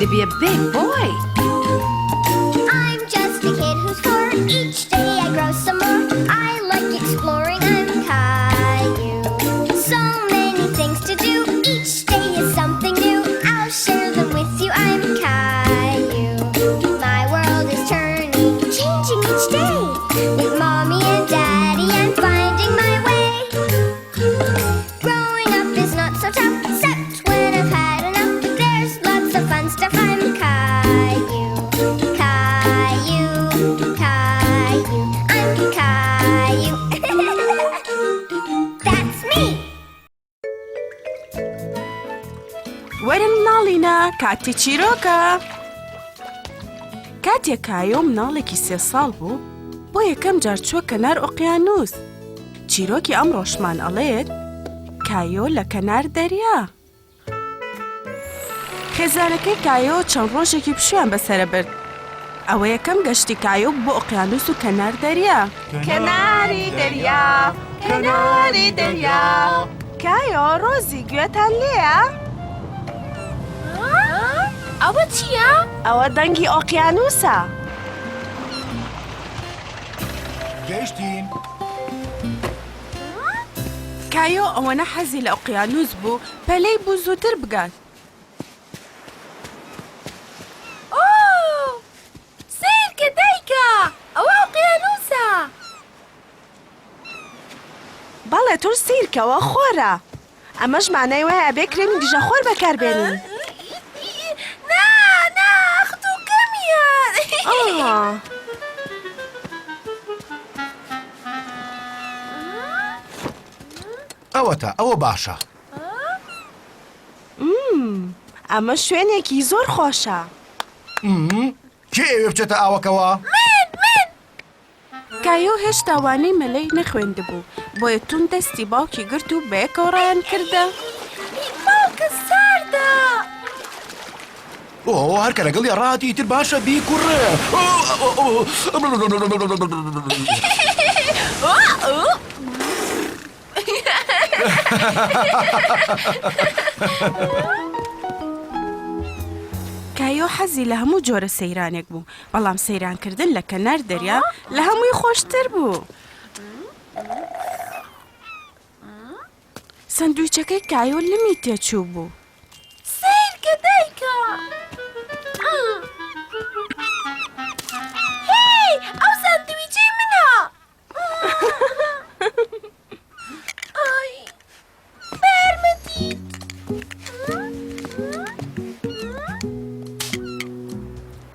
to be a big boy. I'm just a kid who's four. Each day I grow some more. I like exploring. I'm Caillou. So many things to do. Each day is something new. I'll share them with you. I'm Caillou. My world is turning, changing each day. With mommy and daddy, I'm finding my way. Growing up is not so tough, except when I've had enough. There's lots of fun stuff. I'm Caillou, Caillou, Caillou. I'm Caillou. That's me. وەرن مناڵینە کاتی چیرۆکە. کاتێک کایۆ مناڵێکی سێ ساڵ بوو بۆ یەکەم جار چووە کەنار ئۆقیانوس چیرۆکی ئەمڕۆشمان ئەڵێت کایۆ لە کەنار دەریا. خێزانەکەی کایۆ چەند ڕۆژێکی پشوویان بەسەرە برد. ئەوە یەکەم گەشتی کایۆ بوو بۆ ئۆقیانوس و کەنار دەریا. کەناری دەریا، کەناری دەریا. کایۆ، ڕۆزی، گوێتان لێیە؟ ئەوە چییە؟ ئەوە دەنگی ئۆقیانوسە. گەیشتین. کایۆ ئەوەنە حەزی لە ئۆقیانوس بوو، پەلەی بوو زووتر بگات. ئۆه! سەیرکە دایکە، ئەوە ئۆقیانوسە. بەڵێ تۆش سەیرکە ئەوە خۆرە. ئەمەش مانای وایە ئەبێ کرێمی دژە خۆر بەکاربێنین. نا نا ختوکەمیان. ئاه. ئەوەتا ئەوە باشە. ئەمە شوێنێکی زۆر خۆشە. کێ ئەوێ بچێتە ئاوەکەوە؟ من من. کایۆ هێشتا وانەی مەلەی نەخوێندبوو، بۆیە توند دەستی باوکی گرت و بەیەکەوە ڕایان کردە. باوکە ساردە. ئۆ هەر کە لەگەڵیا ڕاهاتی ئیتر باشە بیکوڕێ. کایۆ حەزی لە هەموو جۆرە سەیرانێک بوو، بەڵام سەیرانکردن لە کەنار دەریا لە هەمووی خۆشتر بوو. سەندویچەکەی کایۆ لمی تێچوو بوو. سەیرکە دایکە. هێی ئەو ساندویچەی منە. ئای بە یارمەتیت.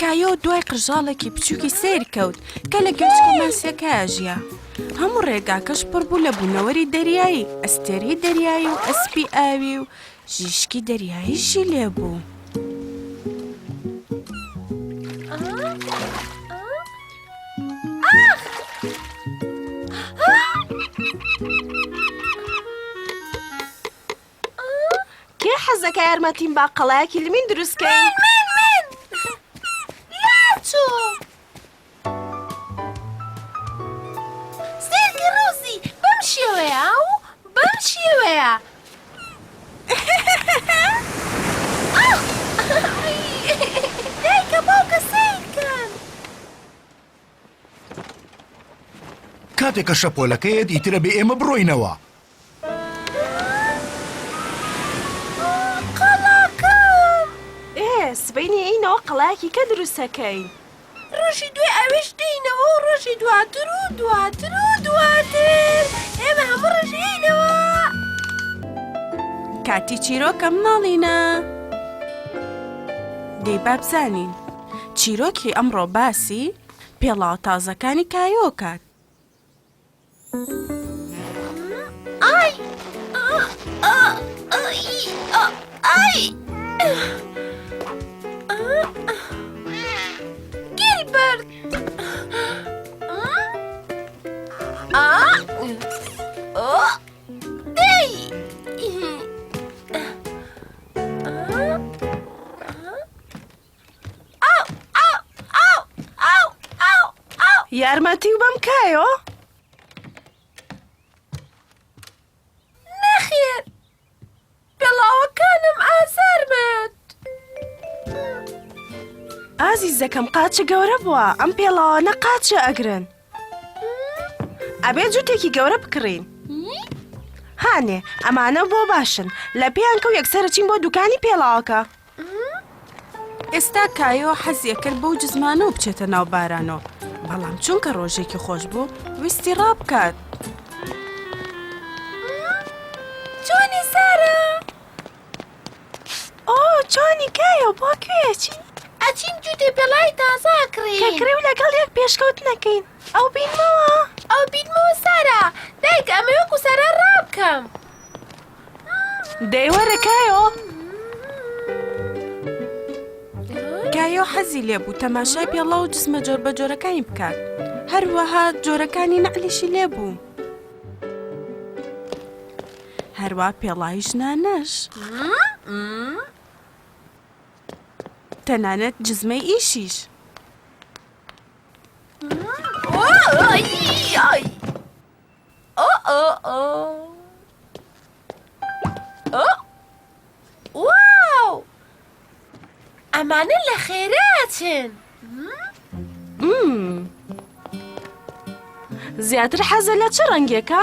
کایۆ دوای قرژاڵێکی بچووکی سەیر کەوت کە لە گوێچکە ماسیەکە ژیا. هەموو ڕێگاکەش پڕ بوو لە بوونەوەری دەریایی، ئەستێرەی دەریایی و ئەسپی ئاوی و ژیشکی دەریاییشی لێ بوو. کێ حەزەکا یارمەتیم با قەڵایەکی لمین دروست کەین؟ من من لاچۆ سەیرکە ڕۆزی بەم شێوەیە و بەم شێوەیە دایکە باوکە سەیرکەن. کاتێک کە شەپۆلەکەیەت ئیترە بێ ئێمە بڕۆینەوە. قەڵاکەم. ئێ سبەینێ ئێینەوە قەڵایەکی کە دروستەکەین. ڕۆژی دوای ئەوێش دێینەوە و ڕۆژی دواتر و دواتر و دواتر ئێمە هەموو ڕۆژ ئێینەوە. کاتی چیرۆکە مناڵینە. دەی با بزانین چیرۆکی ئەمڕۆ باسی پێڵاوە تازەکانی کایۆ کات. ئای ئای گیلبەرت دەی یارمەتی و بەم کایۆ؟ نەخێر پێڵاوەکانم ئازارمەیەت. ئازیزەکەم قاچە گەورە بووە ئەم پێڵاوانە قاچە ئەگرن ئەبێ جووتێکی گەورە بکڕین هانێ ئەمانە بۆ باشن لە پێیان کەو یەکسەرە چین بۆ دوکانی پێڵاوەکە ئێستا کایۆ حەزی ئەکرد بەو جزمانەوە بچێتە ناو بارانەوە بەڵام چونکە ڕۆژێکی خۆش بوو ویستی ڕابکات. چۆنی سارا؟ ئۆ چۆنی کایۆ بۆ کوێ ئەچی؟ ئەچین جووتێ پێڵاوی تازە ئەکڕین. کە کڕی و لەگەڵ یەک پێشکەوتن ئەکەین ئەو بینمەوە. ئەو بینمەوە سارا دایکە ئەمەوێ وەکو سارا ڕابکەم. دەی وەرە کایۆ. کایۆ حەزی لێ بوو تەماشای پێڵاو و جسمە جۆربەجۆرەکانی بکات هەروەها جۆرەکانی نەعلیشی لێ بوو هەروا پێڵاوی ژنانەش تەنانەت جزمەی ئیشیش. واو ئەمانە لە خێرا ئەچن. زیاتر حەزە لە چ ڕەنگێکە؟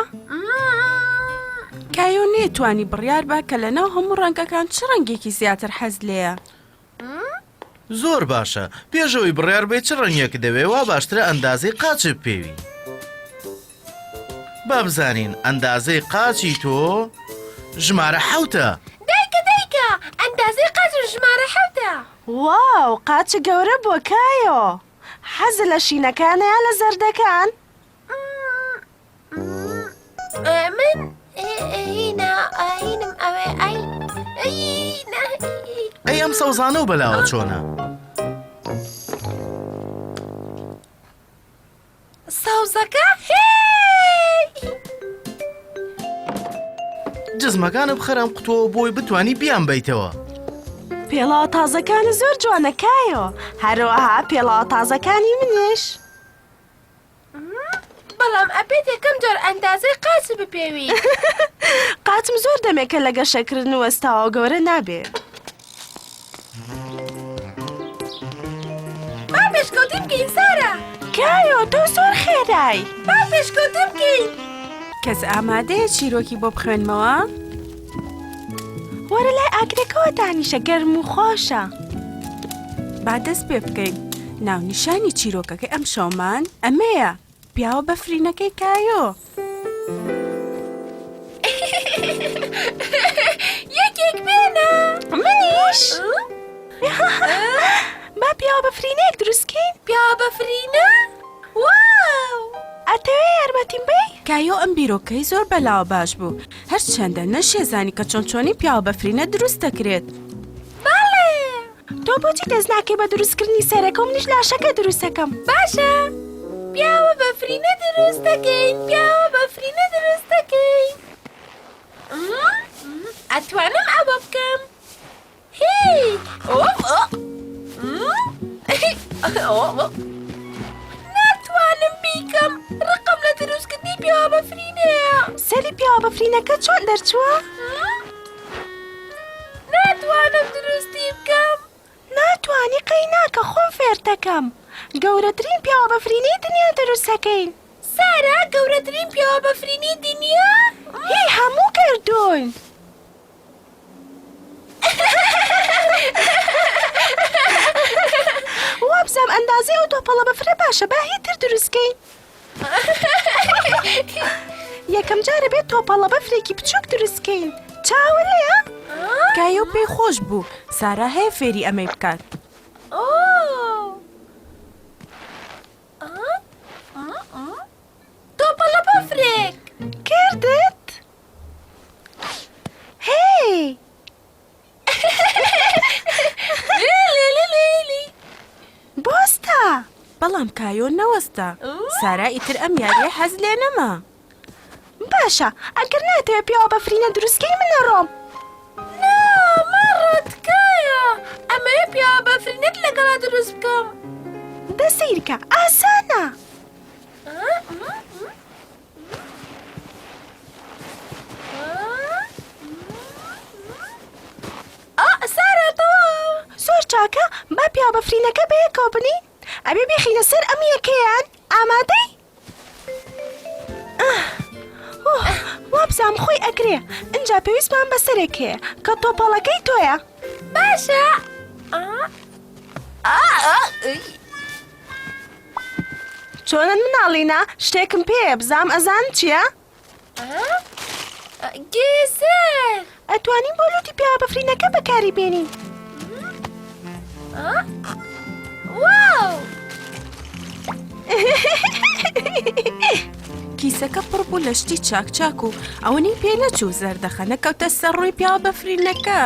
کایۆ نەیتوانی بڕیار با کە لەناو هەموو ڕەنگەکان چ ڕەنگێکی زیاتر حەز لێیە. زۆر باشە، پێش ئەوەی بڕیار بەی چ ڕەنگێکت دەوێ وا باشترە ئەندازەی قاچت بپێوی. با بزانین ئەندازەی قاچی تۆ ژمارە حەوتە. دایکە دایکە ئەندازەی قاچم ژمارە حەوتە. واو قاچت گەورە بووە کایۆ. حەزت لە شینەکانە یا لە زەردەکان؟ من هینا هینم ئەوێ ئەی ئەی ئەم سەوزانە و بەلاوە چۆنە؟ سەوزەکە جزمەکانە بخەرە ئەم قوتەوە بۆی بتانی بیان بیتەوە. پێڵاوە تازەکانی زۆر جوانە کایۆ هەروەها پێڵاوە تازەکانی منیش. بەڵام ئەبێت یەکەم جار ئەندازەی قاچ بپێوی. قاچم زۆر دەمێکە لە گەشەکردن وەستاوە گەورە نابێ. با پێشکەوتن بکەین سارا. کایۆ تۆ زۆر خێرای. با پێشکەوتن بکەین. کەس ئامادەیە چیرۆکی بۆ بخوێنمەوە؟ وەرە لای ئاگرەکەوە دانیشە گەرم و خۆشە. با دەست پێ بکەین. ناونیشانی چیرۆکەکەی ئەمشەومان ئەمەیە، پیاوە بەفرینەکەی کایۆ. یەکێک بێنە. منیش. با پیاوە بەفرینەیەک دروست کەین. پیاوە بەفرینە؟ واو! ئەتەوێ یارمەتیم بەی؟ کایۆ ئەم بیرۆکەی زۆر بەلاوە باش بوو، هەرچەندە نەشێزانی کە چۆن چۆنی پیاوە بەفرینە دروست دەکرێت. بەڵێ! تۆ بۆچی دەست ناکەی بە دروستکردنی سەرەکە و منیش لاشەکە دروست دەکەم؟ باشە! پیاوە بەفرینە دروست دەکەین، پیاوە بەفرینە دروست دەکەین. ئەتوانم ئەوە بکەم. ناتوانم بیکەم ڕقم لە دروستکردنی پیاوە بەفرینەیە. سەری پیاوە بەفرینەکە چۆن دەرچووە؟ ناتوانم دروستی بکەم. ناتوانی قەی ناکە خۆم فێرتەکەم. گەورەترین پیاوە بەفرینەی دنیا دروستەکەین. سارا گەورەترین پیاوە بەفرینەی دنیا؟ هی هەموو گەردوون. وابزانم ئەندازەی ئەو تۆپەڵە بەفرە باشە با هی تر دروست کەین. یەکەم جارە بێت تۆپەڵە بەفرێکی بچووک دروست کەین چاوە لێیە؟ کایۆ پێی خۆش بوو سارا هەیە فێری ئەمەی بکات. تۆپەڵە بەفرێک کردت؟ هێی! بوەستە! بەڵام کایۆ نەوەستا. سارا ئیتر ئەم یارییە حەز لێ نەما. باشە، ئەگەر ناتەوێ پیاوە بەفرینە دروست کەی من ئەڕۆم. نا، مەڕۆ تکایە. ئەمەوێ پیاوە بەفرینەت لەگەڵا دروست بکەم. دە سەیرکە، ئاسانە. سارا تەواو. زۆر چاکە. چاکە با پیاوە بەفرینەکە بەیەکەوە بنێین ئەبێ بیخەینە سەر ئەم یەکەیان ئامادەی؟ وابزانم خۆی ئەگرێ ئینجا پێویستمان بە سەرێک هەیە کە تۆپەڵەکەی تۆیە. باشە. چۆنن مناڵینە شتێکم پێیە بزانم ئەزانن چییە؟ گێزەر ئەتوانین بۆ لوتی پیاوە بەفرینەکە بەکاری بێنین. واو! کیسەکە پڕ بوو لە شتی چاک چاک و ئەوەنەی پێ نەچوو زەردەخەنە کەوتە سەر ڕووی پیاوە بەفرینەکە.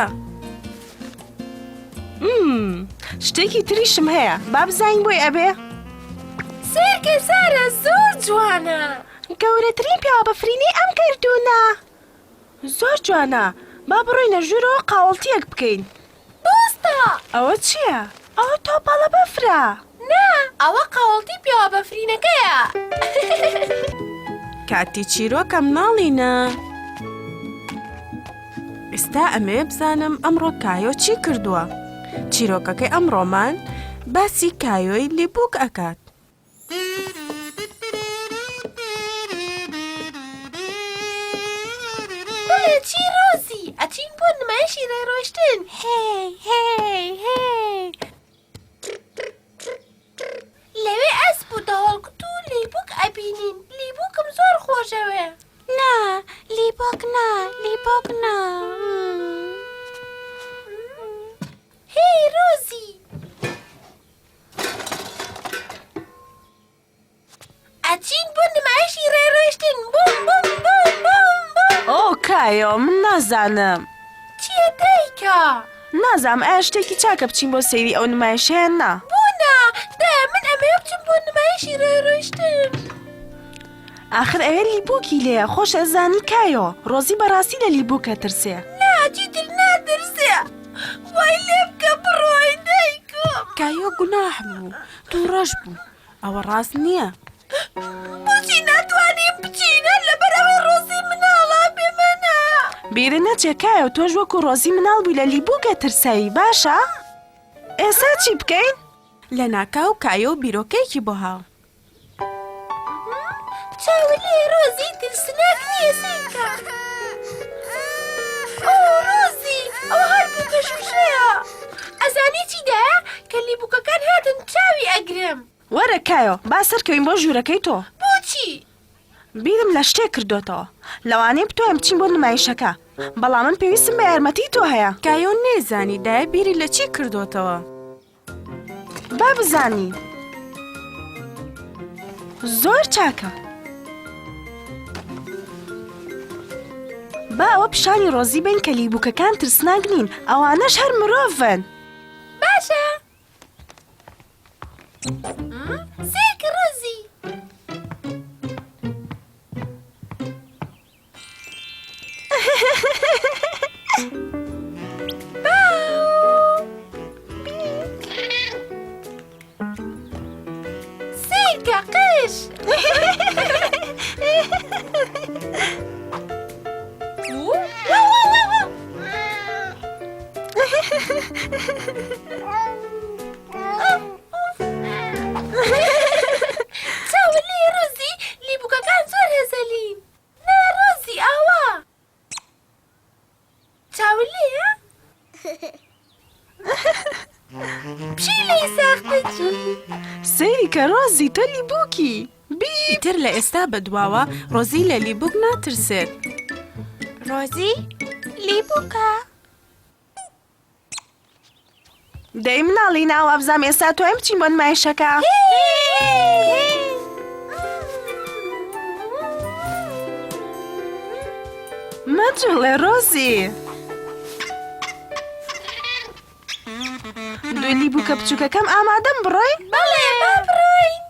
شتێکی تریشم هەیە با بزانین بۆی ئەبێ. سەیرکە سارە زۆر جوانە. گەورەترین پیاوە بەفرینەی ئەم گەردوونە. زۆر جوانە با بڕۆینە ژوورەوە قاوەڵتیەک بکەین. بوەستە! ئەوە چییە؟ ئەوە تۆپەڵە بەفرە. نا، ئەوە قاوەڵتی پیاوە بەفرینەکەیە. کاتی چیرۆکە مناڵینە. ئێستا ئەمەوێ بزانم ئەمڕۆ کایۆ چی کردووە؟ چیرۆکەکەی ئەمڕۆمان باسی کایۆی لیبوک ئەکات. بڵێ چی ڕۆزی ئەچین بۆ نمایشی ڕێڕۆشتن هێی هێی هێی لەوێ ئەسپ و دەهۆڵکوت و لیبوک ئەبینین لیبوکم زۆر خۆشەوێ نا لیبۆک نا لیبۆک نا. هێی ڕۆزی ئەچین بۆ نمایشی ڕێڕۆیشتن بوم بوم بوم بوم بوم. ئۆ کایۆ من نازانم. چیە دایکە؟ نازانم ئایا شتێکی چاکە بچین بۆ سەیری ئەو نمایشە یان نا؟ بۆ نا؟ دایە من ئەمەوێ بچم بۆ نمایشی ڕێڕۆیشتن. ئاخر ئەوێ لیبوکی لێیە خۆش ئەزانی کایۆ ڕۆزی بەڕاستی لە لیبوک ئەترسێ. نا چیتر ناترسێ. وای لێ بکە بڕۆین دایکم. کایۆ گوناح بوو توڕەش بوو ئەوە ڕاست نییە. بۆچی ناتوانین بچین هەر لەبەر ئەوەی ڕۆزی مناڵە بێمانە. بیرت نەچێ کایۆ تۆش وەکو ڕۆزی مناڵ بووی لە لیبوک ئەترسای باشە ئێستا چی بکەین؟ لەناکاو کایۆ بیرۆکەیەکی بۆ هاو. چاوت لێیە ڕۆزی ترسناک نییە سەیرکە ئۆ ڕۆزی ئەوە هەر بووکە شوشەیە ئەزانی چی دایە کە لیبووکەکان هاتن چاوی ئەگرم وەرە کایۆ با سەرکەوین بۆ ژوورەکەی تۆ بۆچی؟ بیرم لە شتێک کردۆتەوە لەوانەیە بتوانین بچین بۆ نمایشەکە بەڵام من پێویستم بە یارمەتی تۆ هەیە کایۆ نەیزانی دایە بیری لە چی کردۆتەوە. با بزانین زۆر چاکە با ئەوە پیشانی ڕۆزی بین کە لیبوکەکان ترسناک نین ئەوانەش هەر مرۆڤن باشە سێک ڕۆزی سەیرکە قژ چاوە لێ ڕۆزی لیبوکەکان زۆر هەزەلین نا ڕۆزی ئاوا چاوت لێیە؟ پشیلەی ساختە چی؟ سەیری کە ڕۆزی تۆ لیبوکی بی. ئیتر لە ئێستا بەدواوە ڕۆزی لە لیبوک ناترسێت. ڕۆزی لیبوکە. دەی مناڵی نا وابزانم ئێستا تواین بچین بۆ نمایشەکە. مەجوڵێ ڕۆزی. دولی بووکە بچووکەکەم ئامادەم بڕۆین؟ بەڵێ با بڕۆین.